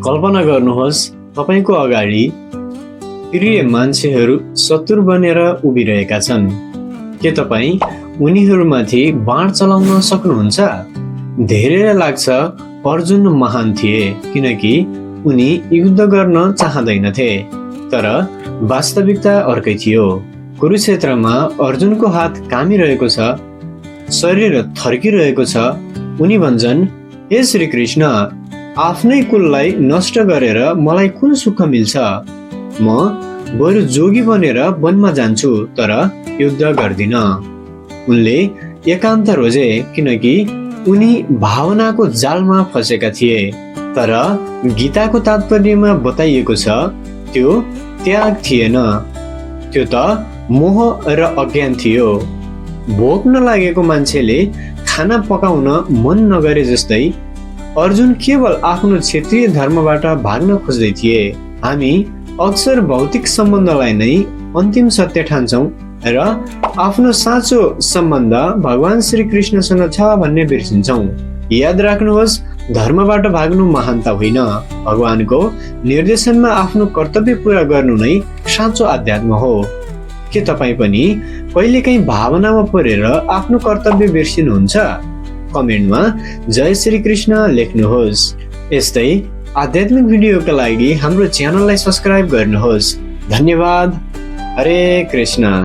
कल्पना गर्नुहोस्, तपाईको अगाडि प्रिय मान्छेहरू शत्रु बनेर उभिरहेका छन्। के तपाईँ उनीहरूमाथि बाण चलाउन सक्नुहुन्छ? धेरैलाई लाग्छ अर्जुन महान थिए किनकि उनी युद्ध गर्न चाहँदैनथे, तर वास्तविकता अर्कै थियो। कुरुक्षेत्रमा अर्जुनको हात कामिरहेको छ, शरीर थर्किरहेको छ। उनी भन्छन्, हे श्री कृष्ण, आफ्नै कुललाई नष्ट गरेर मलाई कुन सुख मिल्छ? म बरु जोगी बनेर वनमा जान्छु, तर युद्ध गर्दिन। उनले एकान्त रोजे किनकि उनी भावनाको जालमा फसेका थिए। तर गीताको तात्पर्यमा बताइएको छ त्यो त्याग थिएन, त्यो त मोह र अज्ञान थियो। भोक नलागेको मान्छेले खाना पकाउन मन नगरे जस्तै अर्जुन केवल आफ्नो क्षेत्रीय धर्मबाट भाग्न खोज्दै थिए। हामी अक्सर भौतिक सम्बन्धलाई नै अन्तिम सत्य ठान्छौँ र आफ्नो साँचो सम्बन्ध भगवान श्री कृष्णसँग छ भन्ने बिर्सिन्छौँ। याद राख्नुहोस्, धर्मबाट भाग्नु महानता होइन, भगवानको निर्देशनमा आफ्नो कर्तव्य पूरा गर्नु नै साँचो अध्यात्म हो। के तपाईँ पनि कहिलेकाहीँ भावनामा परेर आफ्नो कर्तव्य बिर्सिनुहुन्छ? कमेन्टमा जय श्री कृष्ण लेख्नुहोस्। यस्तै आध्यात्मिक भिडियोका लागि हाम्रो च्यानललाई सब्स्क्राइब गर्नुहोस्। धन्यवाद। हरे कृष्ण।